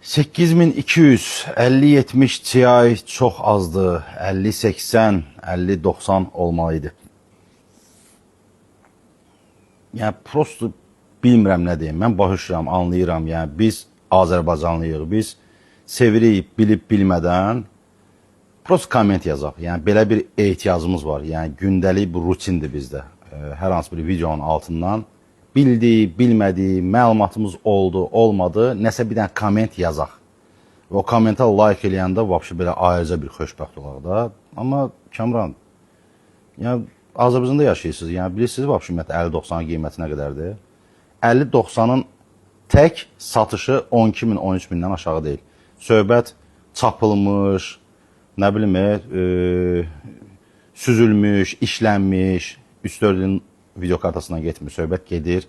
8200, 5070 Ti çox azdı. 5080, 5090 olmalı idi. Yəni prosto bilmirəm nə deyim. Mən başa düşürəm, anlayıram. Yəni biz Azərbaycanlıyıq. Biz sevirik bilib bilmədən prosto komment yazaq. Yəni belə bir ehtiyacımız var. Yəni gündəlik bu rutindir bizdə. Hər hansı bir videonun altından bildik, bilmədik, məlumatımız oldu, olmadı, nəsə bir dənə komment yazaq. Və o kommentə like eləyəndə vəbşi belə ayrıca bir xoşbəxt olaq da. Amma Kamran, yəni Azərbaycanda yaşayırsınız. Yəni bilirsiniz vəbşi ümumiyyətlə 50-90 qiyməti nə qədərdir? 50-90-ın tək satışı 12 min, 13 mindən aşağı deyil. Söhbət çapılmış, nə bilim, süzülmüş, işlənmiş 3-4 ilin video kartasından getmir. Söhbət gedir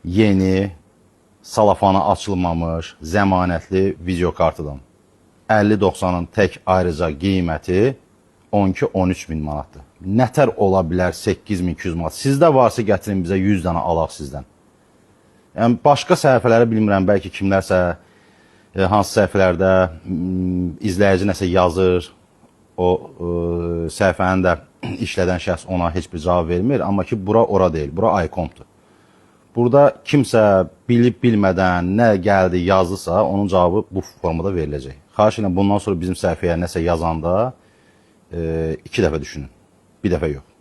yeni, salafanı açılmamış, zəmanətli video kartıdan. 50-90-ın tək ayrıca qiyməti 12-13 min manatdır. Nətər ola bilər 8200 manat? Sizdə varsa gətirin bizə 100 dənə alaq sizdən. Yəni başqa səhifələri bilmirəm, bəlkə kimlərsə hansı səhifələrdə izləyici nəsə yazır, o səhifəni də işlədən şəxs ona heç bir cavab vermir, amma ki bura ora deyil, bura iCompdur. Burada kimsə bilib bilmədən nə gəldi yazdısa, onun cavabı bu formada veriləcək. Xahiş edirəm bundan sonra bizim səhifəyə nəsə yazanda 2 dəfə düşünün. Bir dəfə yox.